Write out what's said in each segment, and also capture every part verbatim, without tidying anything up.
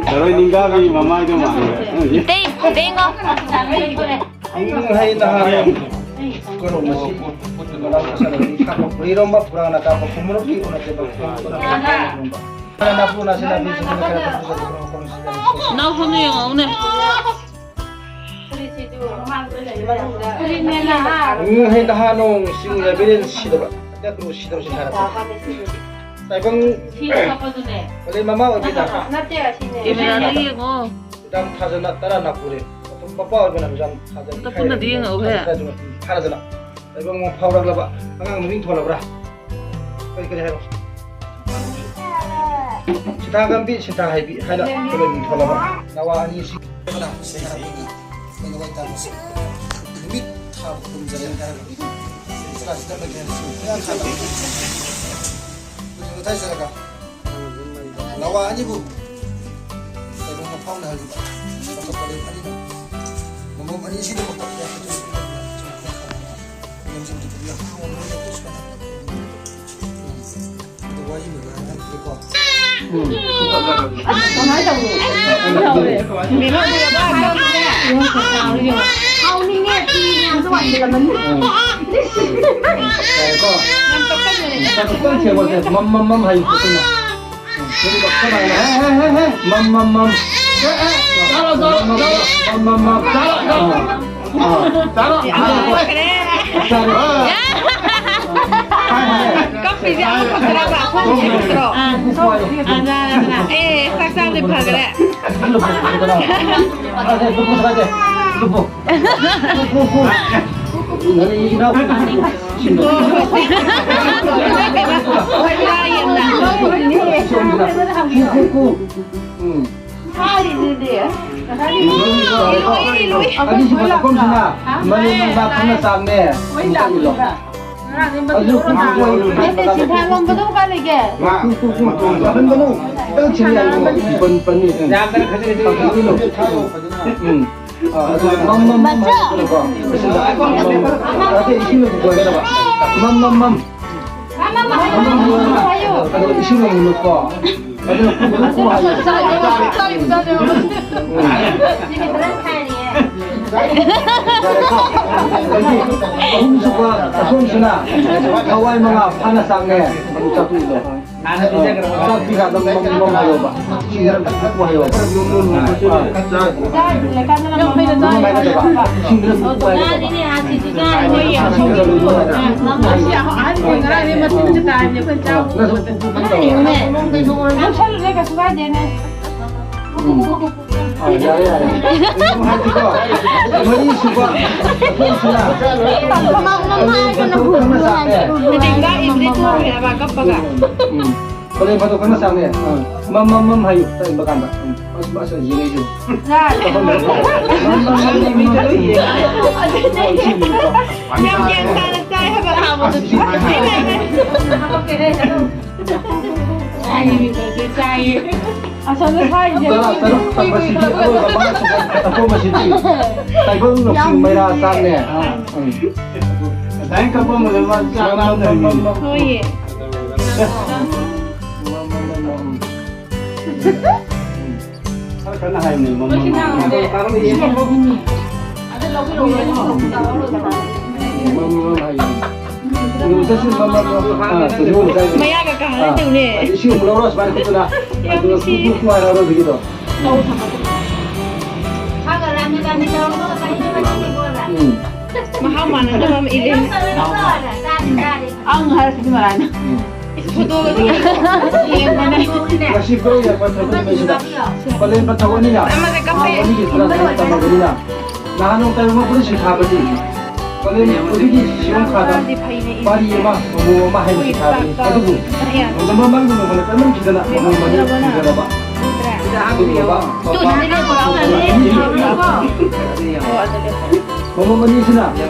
ꯊꯔꯣꯏ ꯅꯤꯡꯒꯥꯕꯤ ꯃꯃꯥꯏꯗꯣ ꯃꯥꯜꯂꯦ꯫ ꯏꯇꯩ, ꯏꯇꯩꯉꯣ꯫ ꯎꯝ, ꯍꯩ ꯅꯍꯥꯟ ꯀꯩꯅꯣ ꯃꯁꯤ ꯏꯔꯣꯝꯕ ꯄꯨꯔꯥꯅ ꯀꯥꯞꯄ ꯈꯨꯃꯨꯔꯨꯛꯀꯤ ꯎꯅꯠꯇꯦꯕ꯫ ꯅꯥꯎꯁꯨꯅ ꯌꯦꯡꯉꯛꯎꯅꯦ꯫ ꯎꯝ, ꯍꯩ ꯅꯍꯥꯟ ꯅꯣꯡ ꯁꯤꯡꯅ ꯕꯤꯔꯦꯟ ꯁꯤꯗꯕ꯫ ꯇꯥꯏꯕꯪ ꯁꯤ ꯍꯥꯞꯄꯗꯨꯅꯦ꯫ ꯍꯣꯔꯦꯟ ꯃꯃꯥ ꯑꯣꯏꯕꯤꯗ꯫ ꯅꯠꯇꯦ, ꯑꯁꯤꯅꯦ꯫ ꯀꯦꯃꯦꯔꯥꯗ ꯌꯦꯡꯉꯣ꯫ ꯌꯥꯝ ꯊꯥꯖꯅ ꯇꯔꯥ ꯅꯥꯄꯨꯔꯦ꯫ ꯑꯗꯨꯝ ꯃꯄꯥ ꯑꯣꯏꯕꯅ ꯌꯥꯝ ꯊꯥꯖꯅ ꯑꯝꯇ ꯄꯨꯟꯅꯗꯤ ꯌꯦꯡꯉꯛꯎꯍꯦ꯫ ꯊꯥꯖꯅ ꯐꯥꯔꯗꯅ꯫ ꯇꯥꯏꯕꯪ ꯑꯃ ꯐꯥꯎꯔꯛꯂꯕ ꯑꯉꯥꯡ ꯃꯃꯤꯡ ꯊꯣꯜꯂꯕ꯭ꯔꯥ? ꯀꯔꯤ ꯀꯔꯤ ꯍꯥꯏꯕ? ꯁꯤꯇꯥꯒꯝꯕꯤ, ꯁꯤꯇꯥ ꯍꯥꯏꯕꯤ ꯍꯥꯏꯅ ꯑꯩꯈꯣꯏ ꯃꯤꯡ ꯊꯣꯜꯂꯕ ꯅꯋꯥ ꯑꯅꯤꯁꯤ꯫ ꯅꯨꯃꯤꯠ ꯊꯥ ꯍꯨꯝꯖꯔꯦ ꯍꯥꯏꯔꯒ ꯆꯥꯁꯤꯗ ꯃꯊꯦꯜ ꯁꯨꯡꯌꯥ ꯈꯥꯗꯕ꯫ ꯍꯧꯖꯤꯛ ꯃꯊꯥꯏ ꯆꯠꯂꯒ ꯅꯋꯥ ꯑꯅꯤꯕꯨ ꯇꯥꯏꯕꯪ ꯃꯐꯥꯎꯅꯍꯜꯂꯤꯕ ꯄꯥꯈꯠꯄ ꯂꯩ ꯑꯅꯤꯅ ꯃꯃꯝ ꯑꯅꯤꯁꯤꯗꯃꯛꯇ ꯌꯥꯝꯅ ꯂꯝꯖꯤꯡꯗꯨ ꯌꯥꯝ ꯍꯥꯎꯅ ꯌꯥꯝꯅ ꯁꯨꯃꯥꯏꯅ ꯑꯗꯨ ꯋꯥꯔꯤ ꯑꯃ ꯍꯥꯏꯔꯛꯀꯦꯀꯣ꯫ ꯎꯝ꯫ ꯀꯃꯥꯏꯅ ꯇꯧꯕꯅꯣ? ꯍꯥꯎꯅꯤꯡꯉꯦ, ꯐꯤ ꯃꯌꯥꯝꯁꯨ ꯋꯥꯏꯁꯤꯜꯂꯝꯃꯅꯤ꯫ ꯎꯝ꯫ ꯌꯥꯔꯦꯀꯣ? ꯌꯥꯝ ꯇꯞꯀꯟꯕꯅꯦ꯫ ꯈꯤꯇꯪ ꯁꯦꯝꯃꯣꯁꯦ꯫ ꯃꯝ, ꯃꯝ, ꯃꯝ ꯍꯥꯏꯌꯨ꯫ ꯎꯝ꯫ ꯀꯃꯥꯏꯅ? ꯍꯦ, ꯍꯦ, ꯍꯦ, ꯍꯦ꯫ ꯃꯝ, ꯃꯝ, ꯃꯝ꯫ ꯆꯥꯔꯣ, ꯆꯥꯔꯣ, ꯆꯥꯔꯣ꯫ ꯃꯝ, ꯃꯝ, ꯃꯝ꯫ ꯆꯥꯔꯣ, ꯆꯥꯔꯣ꯫ ꯑꯥ꯫ ꯆꯥꯔꯣ꯫ ꯆꯥꯔꯣ꯫ ꯀꯞꯄꯤꯁꯦ ꯑꯃꯨꯛ ꯐꯖꯔꯕ? ꯑꯩꯈꯣꯏ ꯅꯠꯇ꯭ꯔꯣ? ꯑꯥ, ꯑꯥ, ꯑꯥ, ꯑꯥ꯫ ꯑꯦ, ꯆꯥꯛ ꯆꯥꯕꯗꯤ ꯐꯈ꯭ꯔꯦ꯫ ꯂꯨꯞꯄꯨ, ꯂꯨꯞꯄꯨ, ꯂꯨꯞꯄꯨ꯫ ꯂꯨꯞꯄꯨ, ꯂꯨꯞꯄꯨ꯫ ꯅꯪ ꯏꯅꯥꯎ꯫ ꯍꯣꯏ, ꯆꯥ ꯌꯦꯟꯗ꯫ ꯂꯨꯞꯄꯨ, ꯂꯨꯞꯄꯨ꯫ ꯎꯝ꯫ ꯍꯥꯏꯔꯤꯗꯨꯗꯤ꯫ ꯂꯨꯏ, ꯂꯨꯏ, ꯂꯨꯏ꯫ ꯑꯅꯤꯁꯨꯕ ꯆꯥꯛꯈꯨꯝꯁꯤꯅ ꯃꯅꯦꯝ ꯃꯅꯦꯝꯕ ꯈꯪꯅ ꯆꯥꯛꯅꯦ꯫ ꯑꯗꯨ ꯅꯠꯇꯦ, ꯁꯤꯟꯊꯥ ꯂꯣꯟꯕꯗꯣ ꯀꯥꯏ ꯂꯩꯒꯦ? ꯀꯨ, ꯀꯨ, ꯀꯨ, ꯀꯨ꯫ ꯌꯥꯍꯟꯒꯅꯨ꯫ ꯈꯤꯇꯪ ꯁꯤꯟꯅ ꯌꯥꯍꯟꯒꯅꯨ꯫ ꯄꯟ-, ꯄꯟꯅꯤ꯫ ꯎꯝ꯫ ꯎꯝ꯫ ꯑ, ꯑꯗꯨ ꯃꯝ, ꯃꯝ, ꯃꯝ ꯃꯆꯥ꯫ ꯍꯥꯏꯅꯀꯣ꯫ ꯃꯝ, ꯃꯝ꯫ ꯅꯠꯇꯦ, ꯏꯁꯤꯡꯗ ꯄꯨꯊꯣꯛꯀꯗꯕ꯫ ꯃꯝ, ꯃꯝ, ꯃꯝ꯫ ꯃꯝ, ꯃꯝ, ꯃꯝ ꯍꯥꯏꯌꯣ꯫ ꯑꯗꯣ ꯏꯁꯤꯡ ꯑꯃꯨꯛ ꯂꯨꯞꯄꯣ꯫ ꯑꯗꯨꯅ ꯈꯨ-, ꯈꯨ-, ꯈꯨ ꯍꯥꯏꯌꯣ꯫ ꯆꯥꯔꯤꯕ ꯆꯥꯗ꯭ꯔꯤꯕ ꯈꯪꯗꯦ꯫ ꯎꯝ꯫ ꯑꯗꯒꯤ ꯑꯍꯨꯝꯁꯨꯕ ꯑꯁꯣꯝꯁꯤꯅ ꯊꯋꯥꯏ ꯃꯉꯥ ꯐꯥꯅ ꯆꯥꯛꯅꯦ꯫ ꯑꯗꯨ ꯆꯥꯛꯄꯤꯗꯣ꯫ ꯆꯥꯛꯄꯤ ꯀꯥꯟꯗ ꯃꯝ-, ꯃꯝ ꯍꯥꯏꯌꯣꯕ꯫ ꯁꯤꯡꯗ ꯈꯨ ꯍꯥꯏꯌꯣꯕ꯫ ꯃꯝ ꯍꯥꯏꯒꯗꯕ꯫ ꯁꯤꯡꯗ ꯈꯨ ꯍꯥꯏꯌꯣꯕ꯫ ꯁꯤꯡꯗ ꯈꯨ ꯍꯥꯏꯌꯣꯕ꯫ ꯉꯔꯥꯡꯗꯤ ꯃꯇꯤꯟꯁꯨ ꯇꯥꯏꯕꯅꯦ ꯑꯩꯈꯣꯏ ꯆꯥꯕ꯫ ꯂꯧꯁꯜꯂꯨꯅꯦ, ꯀꯩꯁꯨ ꯀꯥꯏꯗꯦꯅꯦ꯫ ꯎꯝ꯫ ꯑ, ꯌꯥꯔꯦ, ꯌꯥꯔꯦ꯫ ꯑꯗꯨꯝ ꯍꯥꯏꯁꯤꯀꯣ꯫ ꯃꯔꯤꯁꯨꯕ, ꯑꯩꯈꯣꯏꯁꯤꯅ ꯃꯃꯥꯡ ꯃꯃꯥꯡ ꯍꯥꯏꯗꯅ ꯍꯨꯟꯕ ꯍꯥꯏꯁꯦ꯫ ꯎꯝ꯫ ꯄꯂꯦꯝ ꯐꯥꯗꯣꯛ ꯈꯪꯅ ꯆꯥꯅꯦ꯫ ꯑ, ꯃꯝ, ꯃꯝ, ꯃꯝ ꯍꯥꯏꯌꯨ, ꯆꯠꯕ ꯀꯥꯟꯗ꯫ ꯎꯝ꯫ ꯑꯁ, ꯑꯁ, ꯌꯦꯡꯉꯩꯁꯦ꯫ ꯃꯝ, ꯃꯝ, ꯃꯝ, ꯃꯝ, ꯃꯝ ꯍꯥꯏꯌꯨ꯫ ꯌꯥꯝ ꯒ꯭ꯌꯥꯟ ꯇꯥꯅ ꯆꯥꯏ ꯍꯥꯏꯕ꯫ ꯑꯁ, ꯁꯤ ꯍꯥꯏ, ꯍꯥꯏ꯫ ꯑꯁꯣꯝꯗ ꯊꯥꯏꯁꯦ꯫ ꯇꯔꯥ ꯇꯔꯨꯛ ꯇꯝꯕꯁꯤꯗꯤ ꯑꯔꯣꯏꯕ ꯃꯉꯥ ꯁꯨꯕ ꯑꯇꯣꯝꯕꯁꯤꯗꯤ ꯇꯥꯏꯕꯪ ꯅꯨꯡꯁꯤ ꯃꯩꯔꯥ ꯆꯥꯛꯅꯦ꯫ ꯎꯝ꯫ ꯉꯁꯥꯏ ꯀꯞꯄꯝꯕꯗꯣ ꯃꯥ ꯆꯥꯛ ꯂꯥꯝꯗꯕꯅꯤ꯫ ꯍꯣꯏꯌꯦ꯫ ꯈꯔ ꯀꯟꯅ ꯍꯥꯏꯕꯅꯦ, ꯃꯃꯥ, ꯃꯃꯥ꯫ ꯃꯃꯥ, ꯃꯃꯥ ꯍꯥꯏꯌꯦ꯫ ꯃꯌꯥꯒ ꯀꯪꯉ ꯇꯧꯅꯦ꯫ ꯑꯗꯨ ꯏꯁꯤꯡ ꯑꯃꯨꯛ ꯂꯧꯔꯣ, ꯁꯨꯃꯥꯏꯅ ꯈꯨꯠꯇꯨꯅ꯫ ꯌꯥꯝ ꯑꯗꯨꯒ ꯅꯨꯡꯁꯤ꯫ ꯀꯨ, ꯀꯨ, ꯀꯨ ꯍꯥꯏꯔꯣ ꯑꯗꯨꯒꯤꯗꯣ꯫ ꯎꯝ꯫ ꯃꯍꯥꯎ ꯃꯥꯟꯅꯗꯕ ꯑꯃ ꯏꯜꯂꯦ꯫ ꯑꯪ ꯍꯥꯏꯔꯁꯤꯗꯤ ꯃꯔꯥꯏꯅ꯫ ꯎꯝ꯫ ꯐꯣꯇꯣꯒꯗꯤ ꯌꯦꯡꯕꯅꯦ꯫ ꯉꯁꯤ ꯕ꯭ꯔꯣ ꯌꯥꯄꯥ ꯊꯕꯛ ꯂꯩꯁꯤꯗ꯫ ꯄꯂꯦꯝ ꯄꯊꯧ ꯑꯅꯤꯅ ꯑꯃꯁꯦ ꯀꯞꯄꯦ꯫ ꯑꯅꯤꯒꯤ ꯈꯔ ꯈꯔ ꯇꯝꯃꯕꯅꯤꯅ꯫ ꯅꯍꯥꯟ ꯅꯣꯡ ꯇꯥꯏꯕꯪ ꯃꯄꯨꯅ ꯁꯤꯈꯥꯕꯗꯤ ꯄꯂꯦꯝ ꯄꯨꯊꯤꯒꯤ ꯁꯤꯌꯣꯡ ꯈꯥꯗ ꯄꯥꯔꯤ ꯑꯃ, ꯃꯃꯣ ꯑꯃ ꯍꯥꯏꯅ ꯁꯤꯈꯥꯕꯅꯤ꯫ ꯑꯗꯨꯕꯨ ꯃꯃꯥꯡꯒꯤ ꯅꯣꯡꯃꯅ ꯀꯟꯃꯟꯈꯤꯗꯅ ꯃꯃꯣ ꯃꯔꯤ ꯐꯪꯖꯔꯕ꯫ ꯑꯗꯨꯒꯨꯝꯂꯕ ꯃꯄꯥ ꯃꯃꯣ ꯑꯅꯤꯁꯤꯅ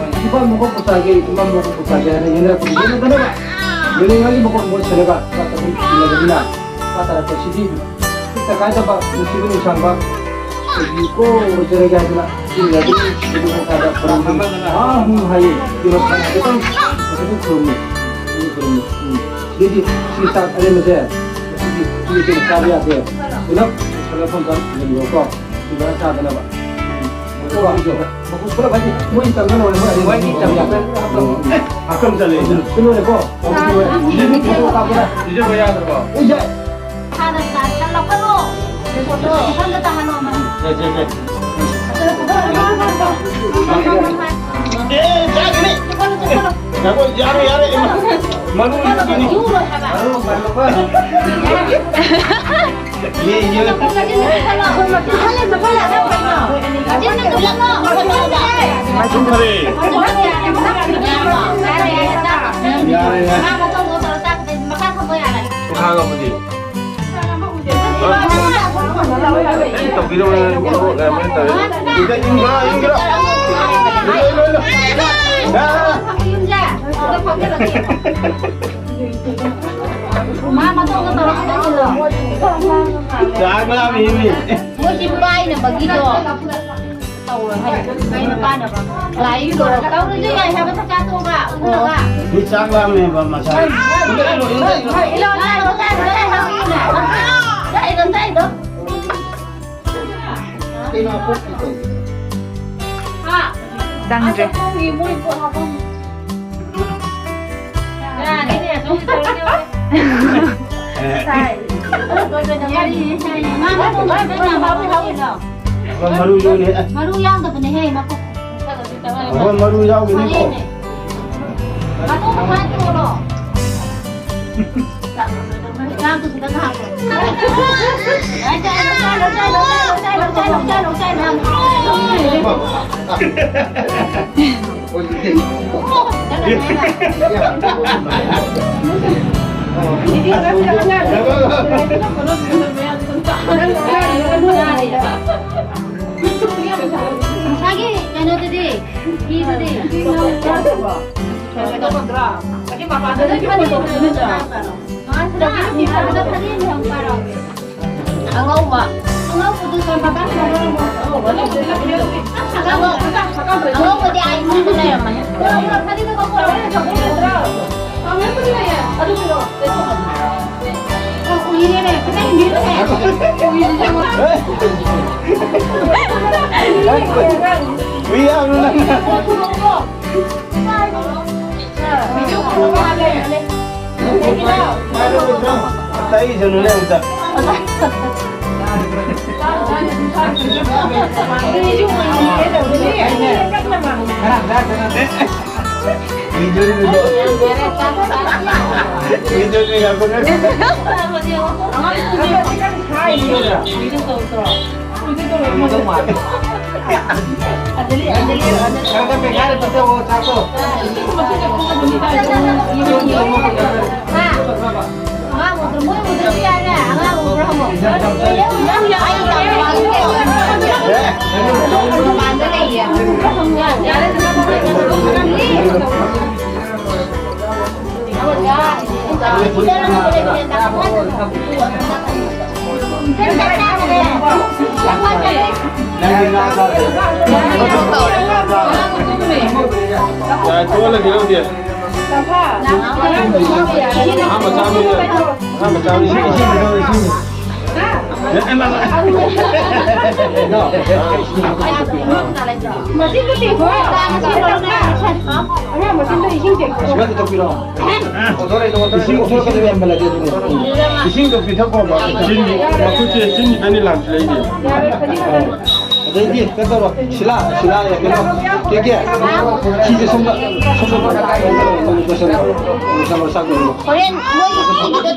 ꯏꯄꯥ ꯃꯀꯣꯛꯄꯨ ꯆꯥꯒꯦ, ꯏꯃꯥ ꯃꯀꯣꯛꯄꯨ ꯆꯥꯒꯦ ꯍꯥꯏꯅ ꯌꯦꯡꯅꯔꯛꯄꯗ ꯌꯦꯡꯅꯗꯅꯕ ꯃꯤꯑꯣꯏꯕꯒꯤ ꯃꯀꯣꯛ ꯃꯣꯠ ꯁꯦꯠꯂꯒ ꯆꯥꯛ ꯆꯥꯐꯝ ꯊꯤꯕꯤꯔꯕꯅꯤꯅ ꯃꯈꯥ ꯇꯥꯔꯛꯄꯁꯤꯗꯤ ꯄꯤꯛꯇ ꯀꯥꯏꯗꯕ ꯅꯨꯡꯁꯤꯕ ꯅꯨꯡꯁꯥꯡꯕ ꯑꯩꯈꯣꯏꯒꯤ ꯀꯣ ꯑꯣꯏꯖꯔꯒꯦ ꯍꯥꯏꯗꯅ ꯆꯤꯡꯗ ꯑꯗꯨꯝ ꯅꯨꯡꯁꯤꯕ ꯅꯨꯡꯁꯥꯗ ꯈꯨꯔꯨꯝꯕꯅꯤ꯫ ꯑꯥ ꯍꯨ ꯍꯥꯏꯌꯦ꯫ ꯏꯃꯥ ꯈꯤꯇꯪ ꯑꯗꯨꯝ ꯈꯨꯔꯨꯝꯃꯤ꯫ ꯑꯗꯨꯝ ꯈꯨꯔꯨꯝꯃꯤ꯫ ꯎꯝ꯫ ꯑꯗꯨꯗꯤ ꯁꯤ ꯆꯥꯛ ꯑꯔꯦꯝꯕꯁꯦ ꯉꯁꯤꯗꯤ ꯆꯥꯕ ꯌꯥꯗꯦ꯫ ꯄꯨꯂꯞ ꯄꯨꯁꯜꯂꯒ ꯐꯣꯟ ꯇꯧꯔ ꯊꯤꯜꯍꯜꯂꯣꯀꯣ꯫ ꯑꯗꯨꯃꯥꯏꯅ ꯆꯥꯗꯅꯕ꯫ ꯃꯈꯣꯏ ꯄꯨꯂꯞ ꯍꯥꯏꯗꯤ ꯃꯣꯏ ꯇꯝꯅ ꯂꯣꯏꯔꯦ, ꯃꯣꯏ ꯑꯗꯨꯝ ꯃꯣꯏꯒꯤ ꯇꯝꯅ꯫ ꯑꯀꯝ ꯆꯠꯂꯦ꯫ ꯁꯤ ꯂꯣꯏꯔꯦꯀꯣ? ꯁꯤꯁꯨ ꯌꯥꯗ꯭ꯔꯕꯣ? ꯏꯁꯥꯗ ꯆꯥ ꯈꯔ ꯂꯧꯈꯠꯂꯣ꯫ ꯃꯐꯝꯗ ꯇꯥꯍꯜꯂꯣ, ꯑꯃ꯫ ꯁꯦ, ꯁꯦ, ꯁꯦ꯫ ꯑꯦ, ꯆꯥꯒꯤꯅꯤ꯫ ꯉꯥꯏꯈꯣ, ꯌꯥꯔꯦ, ꯌꯥꯔꯦ, ꯏꯃꯥ꯫ ꯃꯔꯨ ꯌꯨꯔꯣꯏ ꯍꯥꯏꯕ꯫ ꯌꯦ, ꯌꯦ꯫ ꯃꯈꯜ ꯂꯩ, ꯃꯈꯜ ꯂꯩ, ꯀꯩꯅꯣ? ꯑꯆꯤꯟꯕ ꯇꯨꯝꯍꯜꯂꯣ꯫ ꯃꯇꯨꯝ ꯐꯔꯦ꯫ ꯌꯥꯔꯦ, ꯌꯥꯔꯦ꯫ ꯃꯈꯥ ꯊꯝꯃꯣ ꯌꯥꯔꯦ꯫ ꯃꯈꯥ ꯉꯝꯃꯗꯤ꯫ ꯑꯩ ꯇꯧꯕꯤꯔꯝꯃꯣ, ꯂꯩꯔꯝꯃꯣ ꯇꯧꯔꯦ꯫ ꯏꯪꯒꯤꯔꯥ, ꯏꯪꯒꯤꯔꯥ꯫ ꯂꯣꯏ, ꯂꯣꯏ, ꯂꯣꯏ꯫ ꯌꯥꯔꯦ꯫ ꯃꯥ ꯃꯇꯧꯒ ꯇꯧꯔꯛꯀꯗꯣꯏꯅꯤꯗꯣ꯫ ꯆꯥꯛ ꯂꯥꯝꯃꯤ ꯃꯤ꯫ ꯃꯣꯏꯁꯤ ꯄꯥꯏꯅꯕꯒꯤꯗꯣ ꯇꯧꯔꯣ ꯍꯥꯏ꯫ ꯀꯩꯅꯣ ꯄꯥꯏꯅꯕ? ꯂꯥꯏ ꯇꯧꯔꯣ꯫ ꯇꯧꯔꯁꯨ ꯌꯥꯏ ꯍꯥꯏꯕ ꯆꯥꯛꯆꯥ ꯇꯣꯛꯑꯒ, ꯎꯅꯕ꯫ ꯃꯤ ꯆꯥꯛ ꯂꯥꯝꯃꯦꯕ ꯃꯁꯥ꯫ ꯏꯜꯂꯣ, ꯏꯜꯂꯣ, ꯏꯜꯂꯣ꯫ ꯆꯥꯏꯔꯣ, ꯆꯥꯏꯔꯣ, ꯆꯥꯏꯔꯣ꯫ ꯀꯩꯅꯣ ꯑꯄꯣꯛꯄꯤ ꯇꯧꯔꯤꯁꯦ? ꯍꯥ? ꯆꯪꯗ꯭ꯔꯦ꯫ ꯑꯁ, ꯃꯣꯏ ꯄꯣꯠ ꯍꯥꯞꯐꯝ꯫ ꯌꯥꯔꯦꯅꯦ, ꯁꯨꯝ ꯇꯧꯔꯒꯦ꯫ ꯃꯥ ꯃꯇꯣꯡ ꯈꯛꯇ ꯌꯥꯝ ꯍꯥꯞꯄ ꯍꯥꯞꯄꯤꯔꯣ? ꯃꯔꯨ ꯌꯥꯎꯅꯦ꯫ ꯃꯔꯨ ꯌꯥꯎꯗꯕꯅꯦꯍꯦ, ꯃꯀꯨ꯫ ꯑꯩꯈꯣꯏ ꯃꯔꯨ ꯌꯥꯎꯒꯅꯤꯀꯣ꯫ ꯐꯔꯦꯅꯦ꯫ ꯃꯇꯣꯡ ꯈꯛꯇ ꯇꯣꯛꯑꯣ꯫ ꯆꯥꯛꯇꯨ ꯈꯤꯇꯪ ꯍꯥꯞꯄꯣ꯫ ꯉꯁꯥꯏꯒꯤ ꯀꯩꯅꯣꯗꯨꯗꯤ, ꯐꯤꯗꯨꯗꯤ? ꯑꯗꯨ ꯐꯅꯦꯛ, ꯑꯗꯨ ꯐꯅꯦꯛ ꯍꯪꯕ ꯄꯥꯔꯣ꯫ ꯑꯉꯧꯕ꯫ ꯑꯉꯧꯕꯗꯨ ꯀꯔꯝꯕ? ꯑꯉꯧ-, ꯑꯉꯧꯕꯗꯤ ꯑꯥ ꯏꯃꯨꯡꯗ ꯂꯩꯔꯝꯃꯅꯤ꯫ ꯑꯣ, ꯎꯏꯔꯦꯅꯦ꯫ ꯍꯨꯏ ꯌꯥꯝꯅ ꯅꯪ꯫ ꯇꯩꯁꯅꯨꯅꯦ ꯑꯝꯇ꯫ ꯏꯗꯨꯔꯤꯗꯣ꯫ ꯏꯗꯨꯔꯤ ꯉꯥꯛꯇꯅꯦ꯫ ꯌꯥꯔꯦ, ꯊꯣꯛꯍꯜꯂꯒꯦ ꯅꯪꯗꯤ꯫ ꯑꯍꯥꯟꯕ ꯆꯥꯕꯅꯤꯅ, ꯑꯍꯥꯟꯕ ꯆꯥꯕꯅꯤꯅ꯫ ꯃꯆꯤꯟꯗꯣ ꯇꯦꯡꯀꯣ꯫ ꯑꯉꯥꯡ ꯃꯆꯤꯟꯗꯣ ꯏꯁꯤꯡ ꯇꯦꯡꯀꯣ꯫ ꯏꯁꯤꯡꯗꯣ ꯄꯤꯊꯛꯈꯣꯕ꯫ ꯆꯤꯟꯒꯤ, ꯃꯈꯨꯠꯁꯦ ꯆꯤꯟꯒꯤꯗꯅꯤ ꯂꯥꯝꯁꯤꯜꯂꯛꯏꯁꯦ꯫ ꯑꯗꯩꯗꯤ ꯀꯩꯅꯣ ꯇꯧꯔꯣ, ꯁꯤꯂꯥ, ꯁꯤꯂꯥ, ꯀꯩꯅꯣ, ꯀꯦ ꯀꯦ, ꯁꯤꯁꯦ ꯁꯣꯝꯗ, ꯁꯣꯝꯗ, ꯁꯣꯝꯗ, ꯁꯣꯝꯗ, ꯁꯣꯝꯗ, ꯍꯣꯔꯦꯟ ꯃꯣꯏꯒꯤ ꯄꯤꯕꯗꯣ